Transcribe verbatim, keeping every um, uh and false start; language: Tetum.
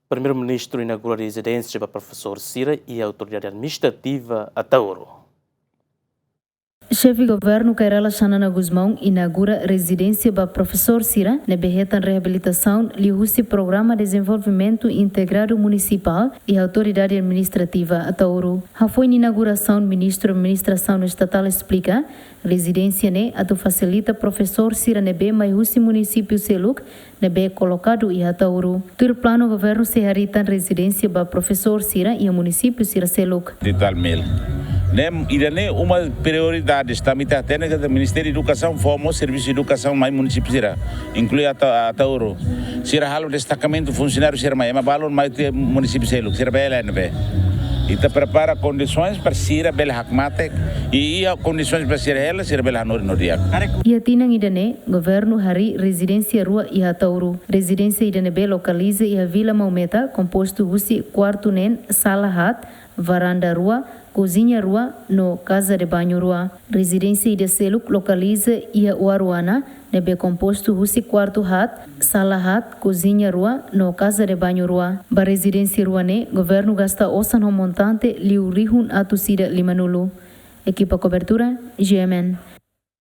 Primeiru-Ministru inaugura rezidénsia ba profesór sira iha Autoridade Administrativa Ataúro. Xefe Governu Kay Rala Xanana Gusmão inaugura rezidénsia ba profesór sira ne'ebé hetan reabilitasaun liuhusi Programa Dezenvolvimentu Integradu Munisipál iha Autoridade Administrativa Ataúro. Hafoin inaugurasaun, Ministru Administrasaun Estatál esplika, rezidénsia ne'e atu fasilita profesór sira ne'ebé mai husi munisípiu seluk ne'ebé kolokadu iha Ataúro. Tuir planu, governu sei harii tan rezidénsia ba profesór sira iha munisípiu sira seluk. Di tal mil. Ne'e, ida-ne'e uma prioridade, tanba ita hatene katak Ministériu Edukasaun fó mós servisu edukasaun mai munisípiu sira, inklui Ata-, Ataúro. Sira halo destakamentu funsionáriu sira mai, ema balun mai tiha munisípiu seluk, sira bele ne'ebé. Ita prepara kondisoens para sira bele hakmatek, i iha kondisoens para sira hela, sira bele hanorin no di'ak. Iha tinan ida-ne'e, governu harii rezidénsia rua iha Ataúro. Rezidénsia ida ne'ebé lokaliza iha Vila Maumeta, kompostu husi kuartu neen, sala haat, varanda rua, koziña rua, no casa de banho rua. Rezidénsia ida seluk lokaliza iha Uaruana, ne'ebé kompostu husi kuartu haat, sala haat, koziña rua, no casa de banho rua. Ba rezidénsia rua ne'e, governu gasta osan ho montante liu rihun atus ida limanulu. Ekipa kobertura, G M N.